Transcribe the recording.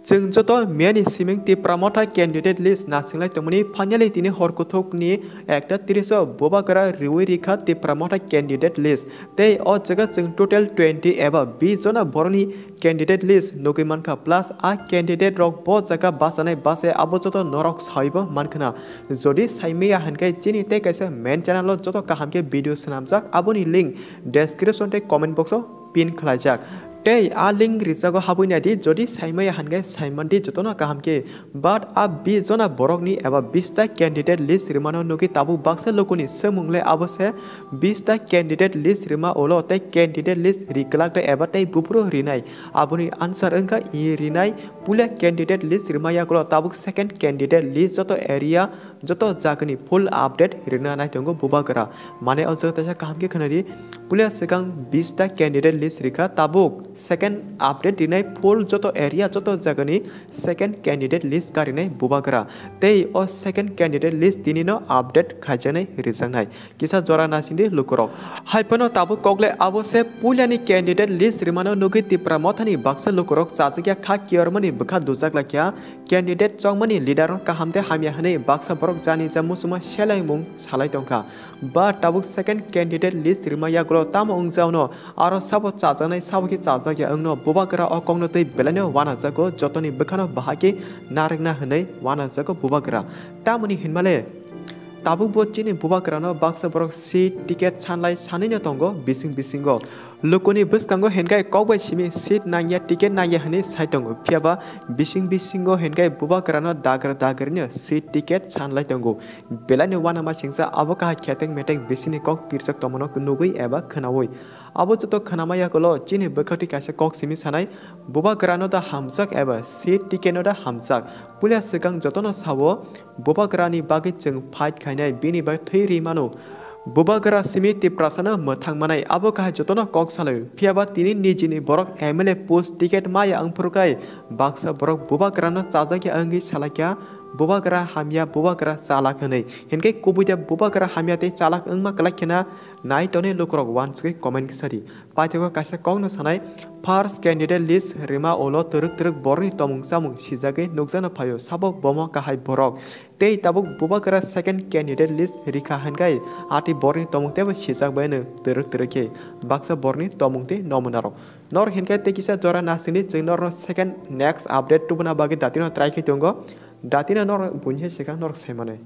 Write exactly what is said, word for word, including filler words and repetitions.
Chwng joto miyani siming Tipra Motha candidate list nasinglai tongmani, finally tini hor kuthukni ekta tris o Bubagra riwi rikha Tipra Motha candidate list. Tei o jaga chwng total twenty eba bis jona borokni candidate list nugwi mankha, plus a candidate rok bo jaga bachanai bache abo joto norok saibo mankhna. Jodi saimaya hinkhe chini tei kaisa main channel o joto kaham khe video swnamjak, aboni link description tei comment box o pin khlaijak. Tei a link rijago habwi naidi, jodi saimaya hinkhe saimandi jotono kaham khe. But a bis jona borokni eba bis ta candidate list rimano nugwi tabuk baksa lukuni swmung le abo se bis ta candidate list rima ulo tei candidate list rikwlak ta eba tei buphuru rinai. Aboni answer wngkha i rinai puila candidate list rima yagulo tabuk second candidate list joto area joto jagani full update rina nai tongo Bubagra. Mane o jaga teisa kaham khe khwnadi, puila swkang bis ta candidate list rikha, tabuk second update rinai full joto area joto jagani second candidate list karinai Bubagra. Tei o second candidate list tinino update khaijaknai rijaknai. Kisa jora nasingdi lukurok. Hai phano tabuk kokle abo se puilani candidate list rimano nugwi Tipra Mothani baksa lukurok chajakya kha kiyormani bwkha dujak lakya. Candidate chongmani leader no kaham de hamya hwnwi baksa borok jani ja muchungma selengmung salai tongkha. Ba tabuk second candidate list rima yagulo tamo wngjaono aro sabo chajaknai sabo khe chajakya wngno Bubagra o kokno twi belaino wanajago, jotoni bwkhano bahai khe narwkna hwnwi wanajago Bubagra. Tamoni hinmale tabuk bo chini Bubagrano baksa borok seat ticket sanlai sanwino tongo bising bisingo. Lukuni bwskango hinkhai kokbai simi seat nangya, ticket nangya hwnwi sai tongo, phiyaba bising bisingo hinkhai Bubagrano dagra dagrino seat ticket sanlai tongo. Belaini uanama singsa abo kahai kheteng meteng bisingni kok pirjak tongmano nugwi eba khwnaui. Abo joto khwnama yagulo chini bwkhaktwi kaisa kok simi sanai, Bubagrano da hamjak eba seat ticketno da hamjak. Puila swkang jotono sao, Bubagrani bagwi chwng fight khainai, bini bai thwi ri mano. Bubagra simi Tiprasano mwthang manai, abo kahai jotono kok salai. Phiyaba tini nijini borok M L A post ticket maya wngphuru khai baksa borok Bubagrano chajakya wngwi salakya, Bubagra hamya, Bubagra chalak hwnwi. Hinkhe kubui de Bubagra hamya tei chalak wngma kwlai khena nai tonwi lukurok uansugwi comment khe sadi. Paithago kaisa kokno sanai, first candidate list rima ulo twrwk twrwk borokni tomung chamung sijagwi nukjakno phaio, sabo bomo kahai borok. Tei tabuk Bubagra second candidate list rikha hinkhai atwi borokni tomung teibo sijak bai nwng twrwk twrwk khe baksa borokni tomung tei nomunarok. Norok hinkhai tei kisa jora nasingdi chwng norokno second next update tubuna bagwi datino try khe tongo. Datino norok buini hai swkang norok saimanai.